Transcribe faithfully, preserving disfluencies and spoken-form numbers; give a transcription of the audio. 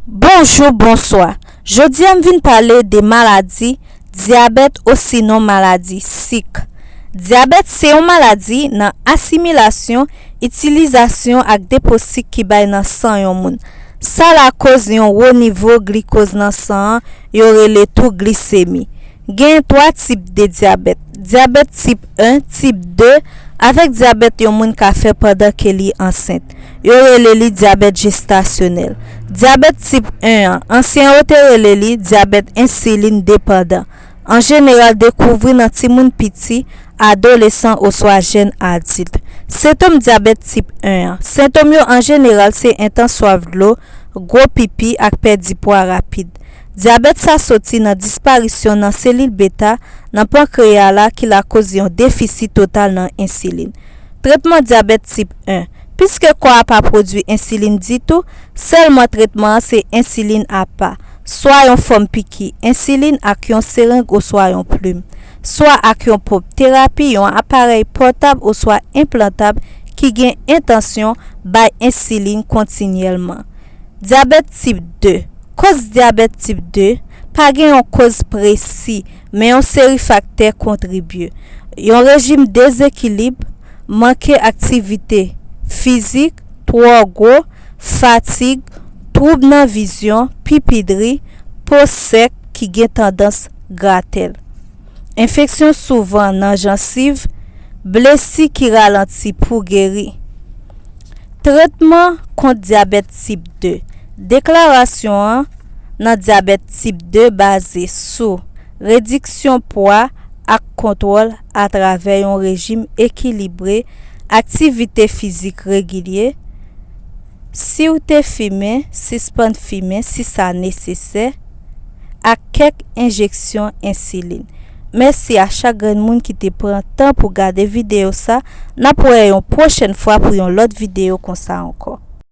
Bonjou, bonswa. Jodi a m vin pale de maladi dyabèt osinon maladi sik. Dyabèt se yon maladi nan asimilasyon, itilizasyon ak depo sik ki bay nan san yon moun. Sa lakoz yon wo nivo glikoz nan san an, yo rele tou glisemi. Gen twa tip de dyabèt. Dyabèt tip en, tip de, avèk dyabèt yon moun ka fè pandan ke li ansent. Yo rele li dyabèt jestasyonèl. Dyabèt tip en an, ansyen yo te rele li dyabèt ensilin depandan. An jeneral, dekouvri nan timoun piti, adolesan oswa jèn adilt. Sentòm dyabèt tip en an. Sentòm yo an jeneral se entan swaf dlo, gwo pipi ak pèdi pwa rapid. Dyabèt sa soti nan disparisyon nan selil beta nan pankreya la ki lakoz yon defisi total nan ensilin. Tretman dyabèt tip en. Piske kò a pa pwodui ensilin ditou, sèlman tretman an se ensilin apa, swa yon fòm piki ensilin ak yon sereng oswa yon plim, swa ak yon ponp terapi, yon aparèy pòtab oswa enplantab ki gen entansyon bay ensilin kontinyèlman. Dyabèt tip de. Koz dyabèt tip de, pa gen yon koz presi, men yon seri faktè kontribye. Yon rejim dezekilib, manke aktivite fizik, twò gwo, fatig, twoub nan vizyon, pipi dri, po sèk ki gen tandans gratèl. Enfeksyon souvan nan jansiv, blesi ki ralanti pou geri. Tretman kont dyabèt tip de. Deklarasyon an nan dyabèt tip de baze sou rediksyon pwa ak kontwòl atravè yon rejim ekilibre, aktivite fizik regilye, si w te fimen, sispann fimen si sa nesesè, ak kèk enjeksyon ensilin. Mèsi a chak grenn moun ki te pran tan pou gade videyo sa. N ap wè yon pwochèn fwa pou yon lòt videyo konsa ankò.